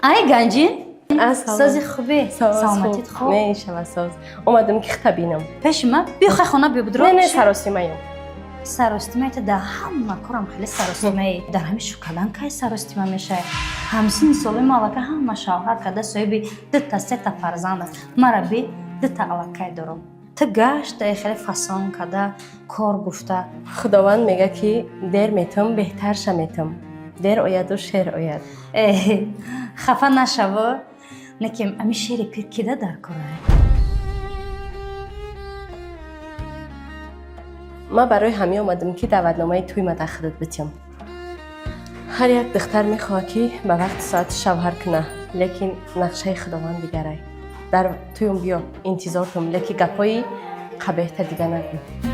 Ай, Ганҷин, сози, хубе? Саломатит хуб? Не, шава, соз. Омадам, ки хта бинам. Пеши ма биё, хай, хона биё, будро. Не, не, саросимаем. Саростимаи дар ҳама корам хеле саростимаи. Дар ҳами шукалан кай саростима мешавад? Ҳамсини солои ма аллакай ҳама шавҳар карда, соҳиби дута сета фарзанд аст. Мара би, дута аллакай дорам. Ту гашта хеле фасон карда кор гуфта. Худованд мега, ки дер метам, беҳтарша метам. Дер ояду шер ояд. Э, хафа нашаво, неки ами шери пир кида дар кора? Ман барои ҳамин омадам, ки даъватномаи тӯйма дар худат битям. Ҳар як духтар мехоҳад, ки ба вақти соати шавҳар куна, лекин нақшаи Худованд дигарай. Дар тӯюм биё, интизортум, лекин гапҳои қабеҳта дига нагӯ.